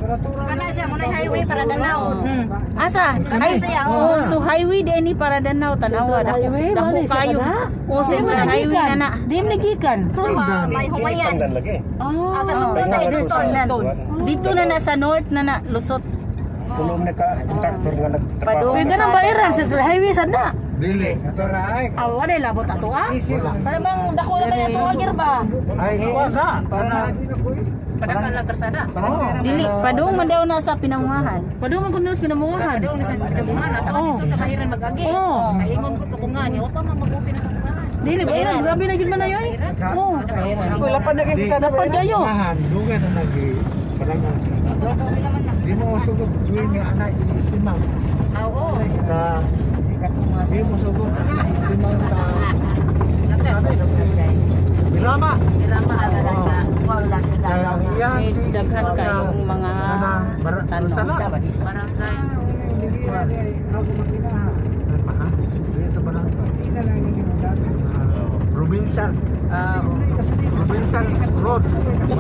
Kana siya mo na highway para Danau. Asa? Ay, oh, so highway din ni para Danau, tanawa dako. Highway, Dako mao ni siya kayo. kana? Oh, Di man Central Highway nagikan. na na. Di man nagikan. Sa may Humayan. Pandan lagi. Ah. Ah, sa Sugton sa Sugton. Dito na na sa north na na lusot. Tulong na ka kontraktor nga nagtrabaho. Padung. Pero ganang bairan sa highway sad na. Dili. Aw, wala labot ato ah. Kana bang dako na kaya to agir ba? Ay, wala. Kana. Padakan lang karsada. Dili padung man daw na sa Pinanguahan. Padung man kuno sa Pinamungahan. Padung sa Pinamungahan at Oh. dito sa Bahiran mag-agi. Oh. Kaingon ko tukungan, wa pa man mag-open ang tukungan. Dili bairan, grabe na gyud man na yoy. Oh. Wala pa naging Di. Dapat kayo. Mahan, dugay na nagi. Barangay. Di mo sugod tuwing nga anak isimang. Oo. Sa di mo sugod isimang sa Birama. Kaya ang iyang May daghan kayong mga tanong. Barangay. Dito barangay. Provincial. Provincial road.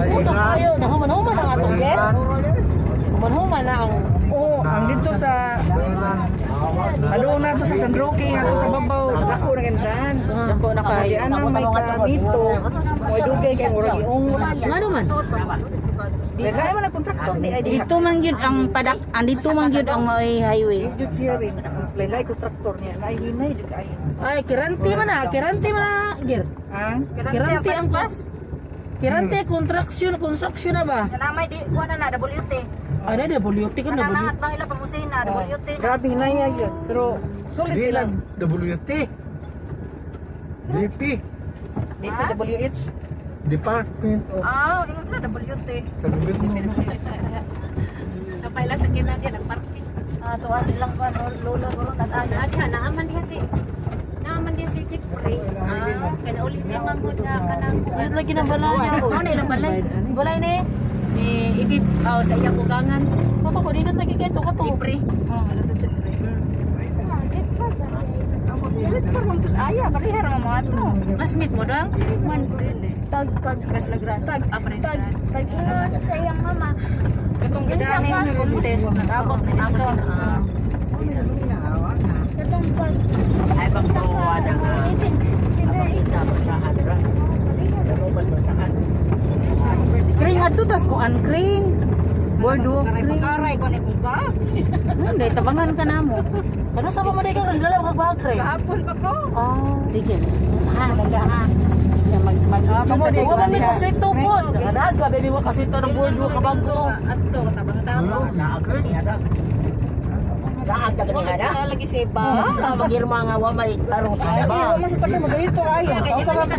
Puta kayo, nahuman-human ang atong ger. Human-human na ang Oo, ang dito sa Bayran. Padung na to sa San Roque, ato sa babaw, sa dako na gandahan. Dako na kayo. Kaya anang may ka dito, mo dugay kay murag iung. Ngano man? Dili man ang kontraktor di ay diha. Dito man gyud ang padak, ang dito man gyud ang may highway. Jud siya rin, laylay kontraktor niya, naay hinay di kaayo. Ay, kiranti man na, kiranti man na, gir. Ha? Kiranti ang Kiranti construction, construction na ba? Kana may di kuha na na WT. Ay, na WT ko na Kana WT. na bang ila pamusina WT. Grabe hinay yun. Pero sulit Di sila. lang WT. DP. DPWH. Department of Ah, ingon sila WT. sa gobyerno. Kapaila sa kinagya nagparty. Ah, tuwa silang kuha lolo lolo tag-ayo. Naa naaman diha si Naaman diha si Jeffrey. Ah, kay nauli niya manggod na kanang Ayun lagi ng balay. Mao na ilang balay. Balay ni. Ni ibib oh, sa iyang ugangan. Papa ko dito lagi kay to ka to. Jeffrey. Parang tus aya, parehar ang mga to. Mas meet mo dang? Pag pag pag Ah, pare. pag pag ingon sa iyang mama, Katong gidani contest nagabot na dito. Ah. Katong pag Ay, pagkuha ng si Mary basahan ra. Kring adto tas kuan kring. Boardwalk kring. Aray ko ni kung ba. Hindi tabangan ka na mo. Kano sa pa man ka kang dalaw kag bakre. Kahapon pa ko. Ah. Sige. Ha, ganda ha. Ya, mag mag kamo di Wa man ni kaswito po. Nagadaga baby wa kaswito ng boardwalk kabago. Adto tabang-tabang. Saag ka ganihada? Lagi si ba? Magirma nga wa may tarong sa Ay, ba. wa man sa tayo masalito ay. Kausa man ka.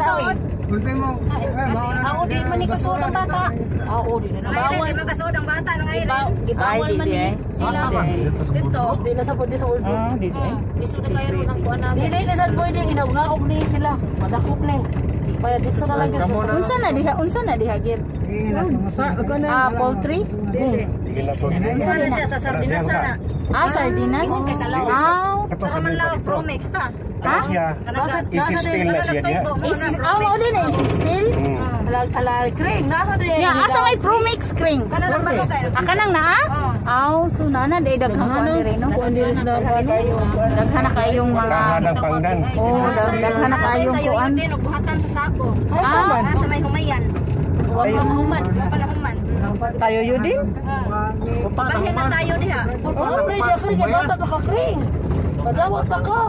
Ako di man ni kasuod ang bata. Ah, oo, di na. Bawal di man kasuod ang bata nang ayrin. Gibawal Ay, man di, ni eh. sila. Dito. Dito. Di na sa di sa boardwalk. Ah, di di. Lisod na kayo ron ang kuan Di namin. na sa pwede hinawgaog ni sila. Madakop ni. Para dito na lang yun sa Unsa na diha? Unsa na diha gid? Ah, poultry? Unsa na siya sa sardinas na. Ah, sardinas. Ah, Kato Pero sa man may law palipro. Promex ta. ha? Siya. Easy steel na siya diha. Isi, ah, mao din na isi steel. Ala ala kring nasa di. Ya, asa may Promix kring? Kana lang ba kay? Ah, kanang naa? Aw, so nana day daghan ko diri no. Kuan diri sa ano. Daghan na kayong mga Kahan ang pangdan. Oh, daghan na kayong Tayo kuan. din og buhatan sa sako. Ah, Ah, sa may Humayan. Wa pa mahuman. Wa pa na human. Tayo yun din. Balhin na tayo diha. Oh, may di kring kay bata pa ka kring. Padawat pa ka.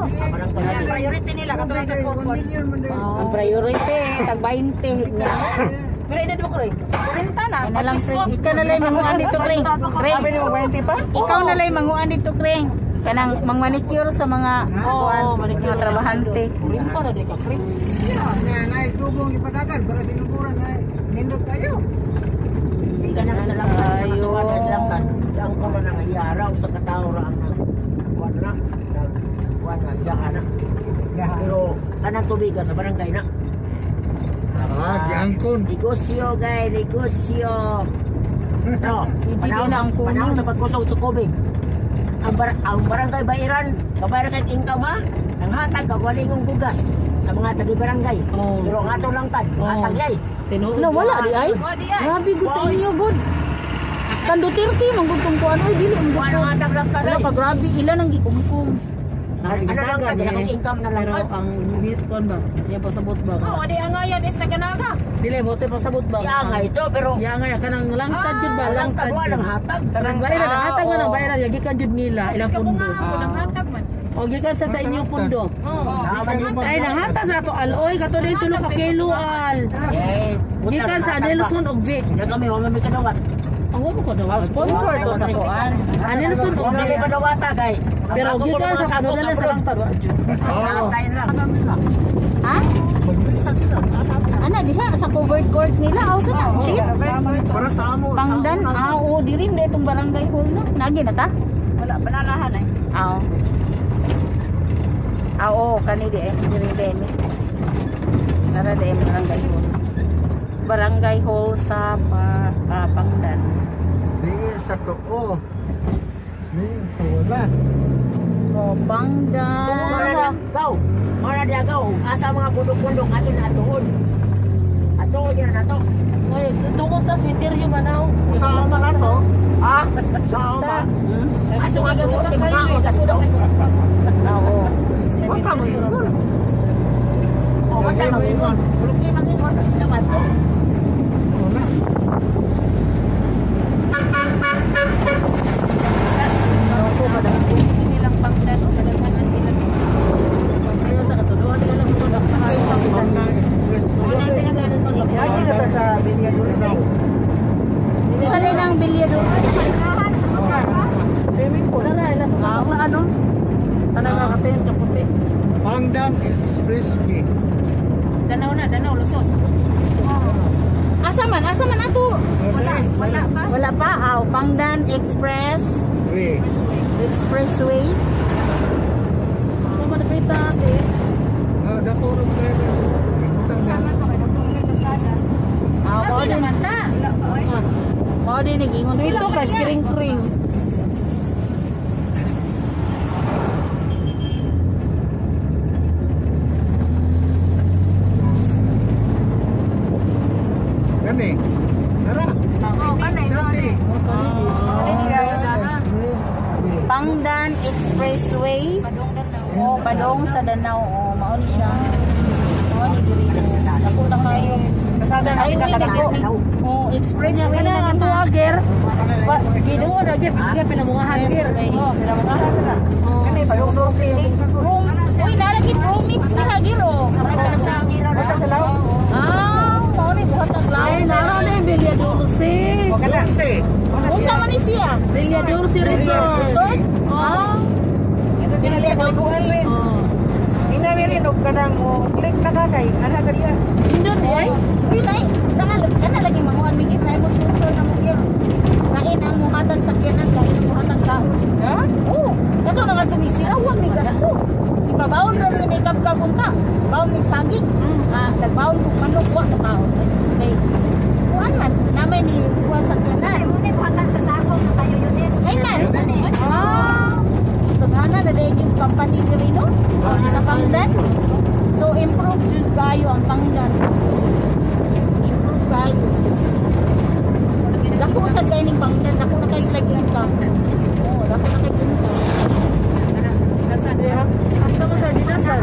Kaya priority nila katong sa Scotland. Ang priority tag 20 niya. Pila edad mo kring? 40 na. Ay na lang kring. Ikaw na lang manguan dito kring. Kring. Sabi ni mo 20 pa? Ikaw na lang manguan dito kring. Kanang mangmanicure sa mga Oo, kuan, manicure. mga trabahante. Kurinta na di ka kring. Di ka nang salangkan. Ayo. Salangkan. Yang ko man ang iyaraw sa katao ra ang kuan na. Kuan na diyan na. Pero kanang tubig sa barangay na. Ah, giangkon. Negosyo gay, negosyo. No, Hindi panahon din ang kuno. panahon sa pagkusog sa tubig. Ang barangay Bairan, kabayan kay income ha, ang hatag kagaling bugas sa mga tagi barangay. Oh. Pero ang ato lang tad, Oh. hatag yay. Tinuod. No, wala di ay. Wa di ay. Grabe gud sa inyo gud. Kan Duterte man gud tong kuan oy, dili man Wala gud. nga taglangtad Wala ay. pa, grabe ila nang gikumkum. Ano lang Gitagan, ka, eh. income na lang. Pero ang meat kon ba? Iya pasabot ba? Oh, adi angayan is naganaga. Dili bote pasabot ba? Iya nga ito, pero Ya nga ya kanang langtad jud ba? langtad Langtad. walang hatag. Mas bayran ang hatag man ang oo. bayran ya gikan jud nila ilang pundo. Ang hatag man. O gikan sa inyo pundo. Oh. Ay nang hatag sa ato aloy kato din tulo ka kilo al. Eh, Gikan sa Nelson og Vic. Hindi kami, wala may kadawat. Ang wa mo ko daw. Sponsor to sa kuan. Ah, Nelson og Wala Vic. may kadawata kay. Pero gikan sa ano na lang sa langtad wa jud. Oo. lang. Ha? Maglista sila. Ana diha sa covered court nila aw sa na chief. Para sa amo. sa Pangdan, amo na. ah, oo, diri na itong barangay hall no. Nagi na ta? Wala, bananahan ay. Aw. Ah, oo, kani di eh, diri din. Tara di barangay hall. Barangay hall sa Pangdan. Di sa tuo. Di sa wala. O, Pangdan. Gaw, mana dia gaw. Asa mga pundok-pundok ato na atuon. Atuon yun na to. Oy, tungod tas misteryo manaw. Sa ama na to. Ha? Sa ama. Aso nga atuon, tingkao ato. Oo. Basta mo ingon. O, basta mag-ingon. Problema mag-ingon kasi naman to. Oo na. Nilang pangdan o kadaghan ang ilang. Pangdan Express. Wala talaga sa Ay, sila sa Villa Dulce. Sa rin ang Villa Dulce. Sa sukar. Swimming pool. Wala na, nasa sa na ano? Tanang mga katin, kaputi. Pangdan Expressway. Danaw na, Danaw, Lusot. Asa man? Asa man ato? Wala. Wala pa. Wala pa. Aw, Pangdan Express. Way. Expressway. So, manapita ate. Ah, dako ro tayo. Butang na. Tama to kay Dr. Kalsada. Aw, mao din. Naman ta. Mao din nag-ingon. So, ito ka, kring-kring. Gani. Tara. Oo, kanay mo Dati. ni. Pangdan Expressway. O, padong sa Danau. O, mao ni siya. Mao ni diri. Dako na kayo. Kasada nga Highway na pinakadako. gid. O, expressway Kaya na na gid. ato ager. Ginuo na gir, gir pinamungahan gir. Oh, pinamungahan sila. Kani payong Dulce. Room. Uy, naragid roomix ni Hagiro. Basta sa law. Ah, mao ni buhat ang Ay, law. naro na yung Villa Dulce. Dulce. Unsa man ni siya? Villa Dulce Resort. Resort? Ah. Villa Dulce. Oh. Ina og kanang mo click na ka kay ana ka diya. Indot di ay. Uy, nay, kana lagi manguan mi gid, nay mo sponsor na mo gid. Kain ang muhatag sa kinan, kain ang muhatag kaon. Ha? Oo, kato na nga tumisira, huwag ni gasto. Ipabaon ra ni kab unta. Baon ni saging. Ah, nagbaon kog manok wa na baon. Kay kuan man, namay ni kuha sa kinan. Mo ni buhatan sa sako sa tayo yun din. Ay man. Ah. Tadhana na dahil yung company diri no? Sa Pangdan. So improve jud kayo ang Pangdan. Improve kayo. Dako sad kay ning Pangdan, dako na kay sila income. Oo, dako na kay income. Asa mo sa dinasan?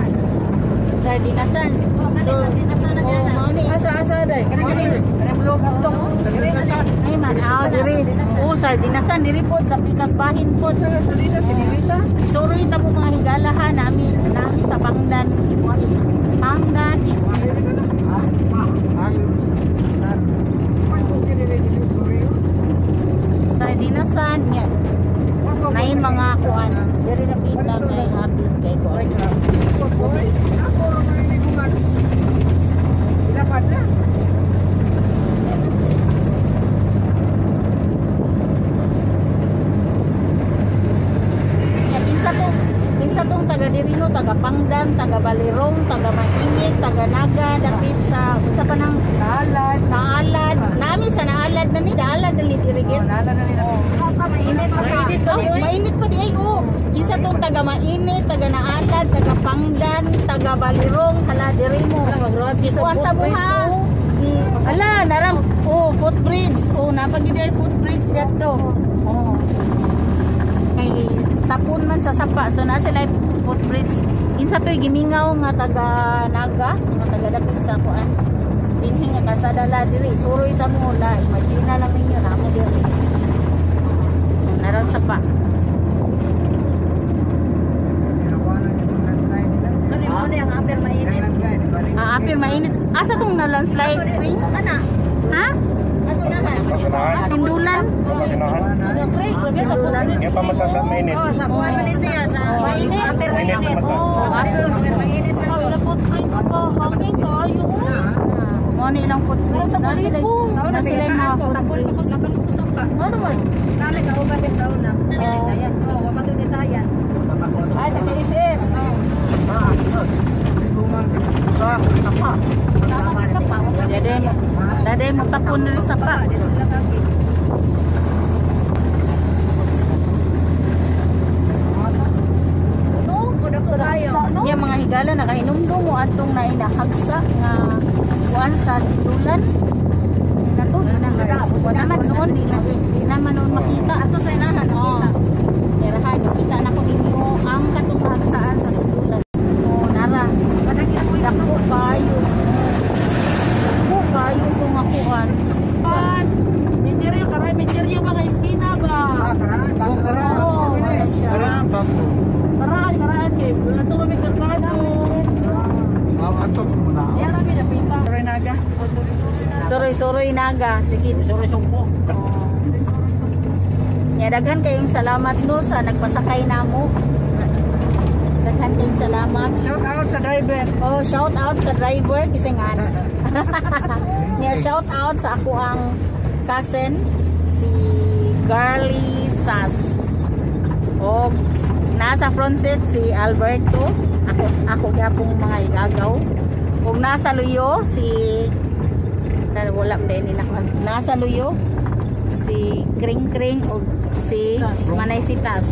Sardinasan. Oh, kanay sa dinasan na Oh, niya na. mao ni. Asa asa day. Mao ni. Ay man, ah, diri. Oo, sardinasan diri pod sa Pikas Bahin pod. Sorry ta mo mga higala ha, nami nami sa Pangdan. Pangdan. Sardinasan yan. Nay mga kuan. Diri na pita kay happy kay kuan. Ya, kinsa tong taga diri no, taga Pangdan, taga Balirong, taga Mainit, taga Naga, dapit sa unsa pa nang Naalad. Naalad. Nami sa naalad na ni, naalad na ni diri gid. Naalad na nila. Mainit pa ka. Oh, mainit pa di ay oh. Kinsa tong taga Mainit, taga Naalad, taga Pangdan, taga Balirong, hala diri mo. Kuan ta mo ha. Ala, narang oh, footbridge. Oh, napagid ay footbridge dito. sapa. So na sila footbridge. Kinsa to'y gimingaw nga taga Naga, nga taga dapit sa kuan. Dinhi nga kalsada la diri, suroy ta mo la. Imagine na lang ninyo na mo diri. Naron sapa. Kani mo na ang upper mainit. Ah, apir mainit. Asa tong na landslide ring? Kana. Ha? Ano na ha? Kasunahan. Sindulan? Kasunahan. Sindulan. Yung pamata sa mainit. Oh, sa kuan man siya sa Mainit. Upper Mainit mainit. naman. Oh, upper mainit man to. Wala footprints pa. Hangin kayo. Mo ni ilang footprints na sila. Na sila yung mga footprints. Ano man? Tali ka ugat sa una. Oh, wa matuditayan. Ay, sa KSS. Daday mo. Daday mo tapon na rin sapa. Dito sila kaki. No? Ko tayo. Yung mga higala nakahinumdum mo atong nainahagsa nga kuan sa sindulan. Nato di na wala man noon di naman noon makita. Ato sa inahan Oh. nakita. Tirahan, makita na ko ninyo ang katong hagsaan sa sindulan. Oh, nara. Dako kayo. Dako kayo itong akuan. Pan. Minteryo, karay, minteryo mga iskina ba? Oo, wala siya. Karaan, karaan kay. Ato kami karkado. Yan kami napita. Suroy Naga. Suroy-suroy Naga. Sige. Suroy sumpo. Nya daghan kayong salamat no sa nagpasakay namo. Daghan kayong salamat. Shout out sa driver. Oh, shout out sa driver kasi nga. Nya shout out sa ako ang cousin si Garly Sas. Og nasa front seat si Alberto. Ako gyapong mga igagaw. Ug nasa luyo si wala pa din ako. Nasa luyo si Kring Kring og si Manay Sitas.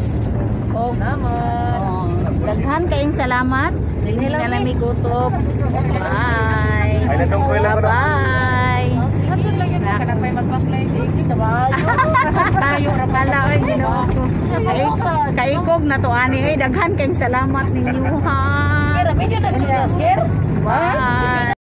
Og Salamat. oh, daghan kayong salamat. Hindi na lang may gutob. Bye. Ay, natong ko lang. Bye. Sige lang yun. Kanapay magbaklay. Sige, kabayo. Tayo ra pala oy, Ginoo ko. Kaikog na to ani oy, daghan kayong salamat ninyo ha. Pero medyo na sila, Sker. Bye.